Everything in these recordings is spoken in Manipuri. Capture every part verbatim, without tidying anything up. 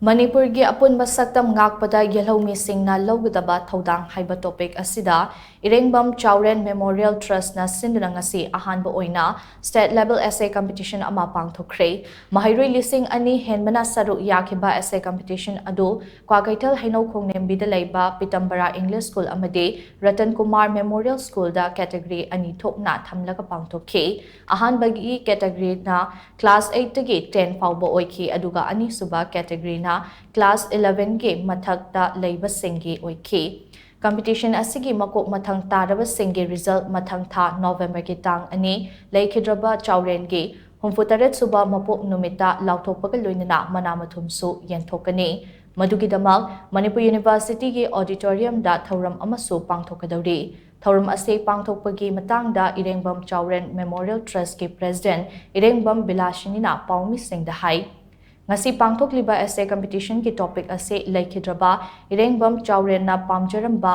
ꯃꯅꯤꯄꯨꯔꯒꯤ ꯑꯄꯨꯟꯕ ꯁꯛꯇꯝ ꯉꯥꯛꯄꯗ ꯌꯦꯜꯍꯧꯃꯤꯁꯤꯡꯅ ꯂꯧꯒꯗꯕ ꯊꯧꯗꯥꯡ ꯍꯥꯏꯕ ꯇꯣꯄꯤꯛ ꯑꯁꯤꯗ ꯏꯔꯦꯡꯕꯝ ꯆꯥꯎꯔꯦꯟ ꯃꯦꯃꯣꯔꯤꯌꯦꯜ ꯇ꯭ꯔꯁꯅ ꯁꯤꯟꯗꯨꯅ ꯉꯁꯤ ꯑꯍꯥꯟꯕ ꯑꯣꯏꯅ ꯁ꯭ꯇꯦꯠ ꯂꯦꯚꯦꯜ ꯑꯦꯁꯦ ꯀꯝꯄꯤꯇꯤꯁꯟ ꯑꯃ ꯄꯥꯡꯊꯣꯛꯈ꯭ꯔꯦ꯫ ꯃꯍꯩꯔꯣꯏ ꯂꯤꯁꯤꯡ ꯑꯅꯤ ꯍꯦꯟꯕꯅ ꯁꯔꯨꯛ ꯌꯥꯈꯤꯕ ꯑꯦꯁꯦ ꯀꯝꯄꯤꯇꯤꯁꯟ ꯑꯗꯨ ꯀ꯭ꯋꯥꯀꯩꯊꯦꯜ ꯍꯩꯅꯧ ꯈꯣꯡꯅꯦꯝꯕꯤꯗ ꯂꯩꯕ ꯄꯤꯇꯝꯕꯔꯥ ꯏꯪꯂꯤꯁ ꯁ꯭ꯀꯨꯜ ꯑꯃꯗꯤ ꯔꯇꯟ ꯀꯨꯃꯥꯔ ꯃꯦꯃꯣꯔꯤꯌꯦꯜ ꯁ꯭ꯀꯨꯜꯗ ꯀꯦꯇꯒꯔꯤ ꯑꯅꯤ ꯊꯣꯛꯅ ꯊꯝꯂꯒ ꯄꯥꯡꯊꯣꯛꯈꯤ꯫ ꯑꯍꯥꯟꯕꯒꯤ ꯀꯦꯇꯒꯔꯤꯅ ꯀ꯭ꯂꯥꯁ ꯑꯩꯠꯇꯒꯤ ꯇꯦꯟ ꯐꯥꯎꯕ ꯑꯣꯏꯈꯤ, ꯑꯗꯨꯒ ꯑꯅꯤꯁꯨꯕ ꯀꯦꯇꯒꯔꯤꯅ ꯀ꯭ꯂꯥꯁ ꯏꯂꯦꯚꯦꯟꯒꯤ ꯃꯊꯛꯇ ꯂꯩꯕꯁꯤꯡꯒꯤ ꯑꯣꯏꯈꯤ꯫ ꯀꯝꯄꯤꯇꯤꯁꯟ ꯑꯁꯤꯒꯤ ꯃꯀꯣꯛ ꯃꯊꯪ ꯇꯥꯔꯕꯁꯤꯡꯒꯤ ꯔꯤꯖꯜ ꯃꯊꯪ ꯊꯥ ꯅꯣꯚꯦꯝꯕꯔꯒꯤ ꯇꯥꯡ ꯑꯅꯤ ꯂꯩꯈꯤꯗ꯭ꯔꯕ ꯆꯥꯎꯔꯦꯟꯒꯤ ꯍꯨꯝꯐꯨꯇꯔꯦꯠ ꯁꯨꯕ ꯃꯄꯣꯛ ꯅꯨꯃꯤꯠꯇ ꯂꯥꯎꯊꯣꯛꯄꯒ ꯂꯣꯏꯅꯅ ꯃꯅꯥ ꯃꯊꯨꯝꯁꯨ ꯌꯦꯟꯊꯣꯛꯀꯅꯤ꯫ ꯃꯗꯨꯒꯤꯗꯃꯛ ꯃꯅꯤꯄꯨꯔ ꯌꯨꯅꯤꯚꯔꯁꯤꯇꯤꯒꯤ ꯑꯣꯗꯤꯇꯣꯔꯤꯌꯝꯗ ꯊꯧꯔꯝ ꯑꯃꯁꯨ ꯄꯥꯡꯊꯣꯛꯀꯗꯧꯔꯤ꯫ ꯊꯧꯔꯝ ꯑꯁꯤ ꯄꯥꯡꯊꯣꯛꯄꯒꯤ ꯃꯇꯥꯡꯗ ꯏꯔꯦꯡꯕꯝ ꯆꯥꯎꯔꯦꯟ ꯃꯦꯃꯣꯔꯤꯌꯦꯜ ꯇ꯭ꯔꯁꯀꯤ ꯄ꯭ꯔꯦꯁꯤꯗꯦꯟꯠ ꯏꯔꯦꯡꯕꯝ ꯕꯤꯂꯥꯁꯤꯅꯤꯅ ꯄꯥꯎꯃꯤꯁꯤꯡꯗ ꯍꯥꯏ꯫ ꯉꯁꯤ ꯄꯥꯡꯊꯣꯛꯂꯤꯕ ꯑꯦꯁꯦ ꯀꯝꯄꯤꯇꯤꯁꯟꯒꯤ ꯇꯣꯄꯤꯛ ꯑꯁꯤ ꯂꯩꯈꯤꯗ꯭ꯔꯕ ꯏꯔꯦꯡꯕꯝ ꯆꯥꯎꯔꯦꯟꯅ ꯄꯥꯝꯖꯔꯝꯕ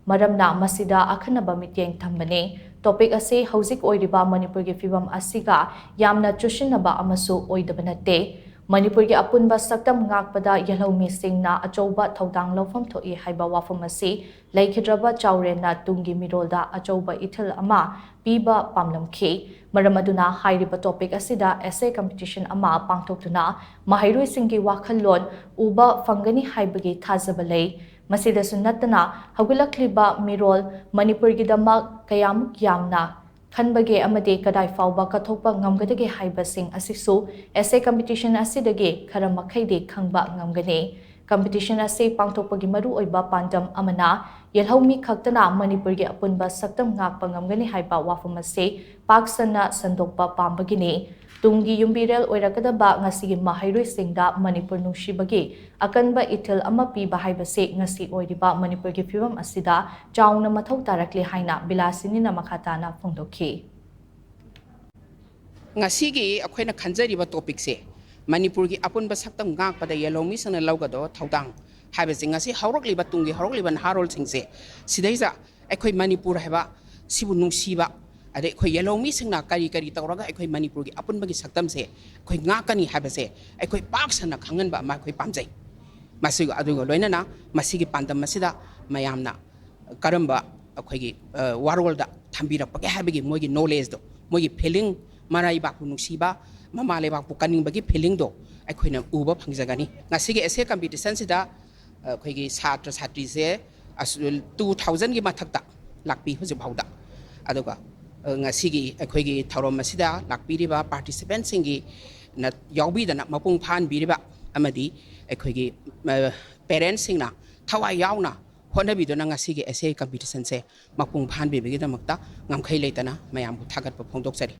ꯃꯔꯝꯅ ꯃꯁꯤꯗ ꯑꯈꯟꯅꯕ ꯃꯤꯠꯌꯦꯡ ꯊꯝꯕꯅꯤ꯫ ꯇꯣꯄꯤꯛ ꯑꯁꯤ ꯍꯧꯖꯤꯛ ꯑꯣꯏꯔꯤꯕ ꯃꯅꯤꯄꯨꯔꯒꯤ ꯐꯤꯕꯝ ꯑꯁꯤꯒ ꯌꯥꯝꯅ ꯆꯨꯁꯤꯟꯅꯕ ꯑꯃꯁꯨ ꯑꯣꯏꯗꯕ ꯅꯠꯇꯦ꯫ ꯃꯅꯤꯄꯨꯔꯒꯤ ꯑꯄꯨꯟꯕ ꯁꯛꯇꯝ ꯉꯥꯛꯄꯗ ꯌꯦꯜꯍꯧꯃꯤꯁꯤꯡꯅ ꯑꯆꯧꯕ ꯊꯧꯗꯥꯡ ꯂꯧꯐꯝ ꯊꯣꯛꯏ ꯍꯥꯏꯕ ꯋꯥꯐꯝ ꯑꯁꯤ ꯂꯩꯈꯤꯗ꯭ꯔꯕ ꯆꯥꯎꯔꯦꯟꯅ ꯇꯨꯡꯒꯤ ꯃꯤꯔꯣꯜꯗ ꯑꯆꯧꯕ ꯏꯊꯤꯜ ꯑꯃ ꯄꯤꯕ ꯄꯥꯝꯂꯝꯈꯤ꯫ ꯃꯔꯝ ꯑꯗꯨꯅ ꯍꯥꯏꯔꯤꯕ ꯇꯣꯄꯤꯛ ꯑꯁꯤꯗ ꯑꯦꯁꯦ ꯀꯝꯄꯤꯇꯤꯁꯟ ꯑꯃ ꯄꯥꯡꯊꯣꯛꯇꯨꯅ ꯃꯍꯩꯔꯣꯏꯁꯤꯡꯒꯤ ꯋꯥꯈꯜꯂꯣꯟ ꯎꯕ ꯐꯪꯒꯅꯤ ꯍꯥꯏꯕꯒꯤ ꯊꯥꯖꯕ ꯂꯩ꯫ ꯃꯁꯤꯗꯁꯨ ꯅꯠꯇꯅ ꯍꯧꯒꯠꯂꯛꯂꯤꯕ ꯃꯤꯔꯣꯜ ꯃꯅꯤꯄꯨꯔꯒꯤꯗꯃꯛ ꯀꯌꯥꯃꯨꯛ ꯌꯥꯝꯅ ꯈꯟꯕꯒꯦ ꯑꯃꯗꯤ ꯀꯗꯥꯏ ꯐꯥꯎꯕ ꯀꯠꯊꯣꯛꯄ ꯉꯝꯒꯗꯒꯦ ꯍꯥꯏꯕꯁꯤꯡ ꯑꯁꯤꯁꯨ ꯑꯦꯁꯦ ꯀꯝꯄꯤꯇꯤꯁꯟ ꯑꯁꯤꯗꯒꯤ ꯈꯔ ꯃꯈꯩꯗꯤ ꯈꯪꯕ ꯉꯝꯒꯅꯤ꯫ ꯀꯝꯄꯤꯇꯤꯁꯟ ꯑꯁꯤ ꯄꯥꯡꯊꯣꯛꯄꯒꯤ ꯃꯔꯨꯑꯣꯏꯕ ꯄꯥꯟꯗꯝ ꯑꯃꯅ ꯌꯦꯜꯍꯧꯃꯤ ꯈꯛꯇꯅ ꯃꯅꯤꯄꯨꯔꯒꯤ ꯑꯄꯨꯟꯕ ꯁꯛꯇꯝ ꯉꯥꯛꯄ ꯉꯝꯒꯅꯤ ꯍꯥꯏꯕ ꯋꯥꯐꯝ ꯑꯁꯤ ꯄꯥꯛ ꯁꯟꯅ ꯁꯟꯗꯣꯛꯄ ꯄꯥꯝꯕꯒꯤꯅꯤ꯫ ꯇꯨꯡꯒꯤ ꯌꯨꯝꯕꯤꯔꯦꯜ ꯑꯣꯏꯔꯛꯀꯗꯕ ꯉꯁꯤꯒꯤ ꯃꯍꯩꯔꯣꯏꯁꯤꯡꯗ ꯃꯅꯤꯄꯨꯔ ꯅꯨꯡꯁꯤꯕꯒꯤ ꯑꯀꯟꯕ ꯏꯊꯤꯜ ꯑꯃ ꯄꯤꯕ ꯍꯥꯏꯕꯁꯤ ꯉꯁꯤ ꯑꯣꯏꯔꯤꯕ ꯃꯅꯤꯄꯨꯔꯒꯤ ꯐꯤꯕꯝ ꯑꯁꯤꯗ ꯆꯥꯎꯅ ꯃꯊꯧ ꯇꯥꯔꯛꯂꯤ ꯍꯥꯏꯅ ꯕꯤꯂꯥꯁꯤꯅꯤꯅ ꯃꯈꯥ ꯇꯥꯅ ꯐꯣꯡꯗꯣꯛꯈꯤ꯫ ꯉꯁꯤꯒꯤ ꯑꯩꯈꯣꯏꯅ ꯈꯟꯖꯔꯤꯕ ꯇꯣꯄꯤꯛꯁꯦ ꯃꯅꯤꯄꯨꯔꯒꯤ ꯑꯄꯨꯟꯕ ꯁꯛꯇꯝ ꯉꯥꯛꯄꯗ ꯌꯦꯜꯍꯧꯃꯤꯁꯤꯡꯅ ꯂꯧꯒꯗꯕ ꯊꯧꯗꯥꯡ ꯍꯥꯏꯕꯁꯦ, ꯉꯁꯤ ꯍꯧꯔꯛꯂꯤꯕ ꯇꯨꯡꯒꯤ ꯍꯧꯔꯛꯂꯤꯕ ꯅꯍꯥꯔꯣꯜꯁꯤꯡꯁꯦ ꯁꯤꯗꯩꯗ ꯑꯩꯈꯣꯏ ꯃꯅꯤꯄꯨꯔ ꯍꯥꯏꯕ ꯁꯤꯕꯨ ꯅꯨꯡꯁꯤꯕ, ꯑꯗꯩ ꯑꯩꯈꯣꯏ ꯌꯦꯜꯍꯧꯃꯤꯁꯤꯡꯅ ꯀꯔꯤ ꯀꯔꯤ ꯇꯧꯔꯒ ꯑꯩꯈꯣꯏ ꯃꯅꯤꯄꯨꯔꯒꯤ ꯑꯄꯨꯟꯕꯒꯤ ꯁꯛꯇꯝꯁꯦ ꯑꯩꯈꯣꯏ ꯉꯥꯛꯀꯅꯤ ꯍꯥꯏꯕꯁꯦ ꯑꯩꯈꯣꯏ ꯄꯥꯛ ꯁꯟꯅ ꯈꯪꯍꯟꯕ ꯑꯃ ꯑꯩꯈꯣꯏ ꯄꯥꯝꯖꯩ꯫ ꯃꯁꯤꯒ, ꯑꯗꯨꯒ ꯂꯣꯏꯅꯅ ꯃꯁꯤꯒꯤ ꯄꯥꯟꯗꯝ ꯑꯁꯤꯗ ꯃꯌꯥꯝꯅ ꯀꯔꯝꯕ ꯑꯩꯈꯣꯏꯒꯤ, ꯑ, ꯋꯥꯔꯣꯜꯗ ꯊꯝꯕꯤꯔꯛꯄꯒꯦ ꯍꯥꯏꯕꯒꯤ ꯃꯣꯏꯒꯤ ꯅꯣꯂꯦꯖꯇꯣ, ꯃꯣꯏꯒꯤ ꯐꯤꯂꯤꯡ, ꯃꯔꯥꯏꯕꯥꯛꯄꯨ ꯅꯨꯡꯁꯤꯕ, ꯃꯃꯥ ꯂꯩꯕꯥꯛꯄꯨ ꯀꯟꯅꯤꯡꯕꯒꯤ ꯐꯤꯂꯤꯡꯗꯣ ꯑꯩꯈꯣꯏꯅ ꯎꯕ ꯐꯪꯖꯒꯅꯤ꯫ ꯉꯁꯤꯒꯤ ꯑꯦꯁꯦ ꯀꯝꯄꯤꯇꯤꯁꯟꯁꯤꯗ ꯑꯩꯈꯣꯏꯒꯤ ꯁꯥꯇ꯭ꯔ ꯁꯥꯇ꯭ꯔꯤꯁꯦ ꯑꯁ, ꯇꯨ ꯊꯥꯎꯖꯟꯒꯤ ꯃꯊꯛꯇ ꯂꯥꯛꯄꯤ ꯍꯧꯖꯤꯛ ꯐꯥꯎꯗ꯫ ꯑꯗꯨꯒ, ꯑ, ꯉꯁꯤꯒꯤ ꯑꯩꯈꯣꯏꯒꯤ ꯊꯧꯔꯝ ꯑꯁꯤꯗ ꯂꯥꯛꯄꯤꯔꯤꯕ ꯄꯥꯔꯇꯤꯁꯤꯄꯦꯟꯁꯤꯡꯒꯤ ꯅ ꯌꯥꯎꯕꯤꯗꯅ ꯃꯄꯨꯡ ꯐꯥꯍꯟꯕꯤꯔꯤꯕ ꯑꯃꯗꯤ ꯑꯩꯈꯣꯏꯒꯤ, ꯑ, ꯄꯦꯔꯦꯟꯁꯁꯤꯡꯅ ꯊꯋꯥꯏ ꯌꯥꯎꯅ ꯍꯣꯠꯅꯕꯤꯗꯨꯅ ꯉꯁꯤꯒꯤ ꯑꯦꯁꯦ ꯀꯝꯄꯤꯇꯤꯁꯟꯁꯦ ꯃꯄꯨꯡ ꯐꯥꯍꯟꯕꯤꯕꯒꯤꯗꯃꯛꯇ ꯉꯝꯈꯩ ꯂꯩꯇꯅ ꯃꯌꯥꯝꯕꯨ ꯊꯥꯒꯠꯄ ꯐꯣꯡꯗꯣꯛꯆꯔꯤ꯫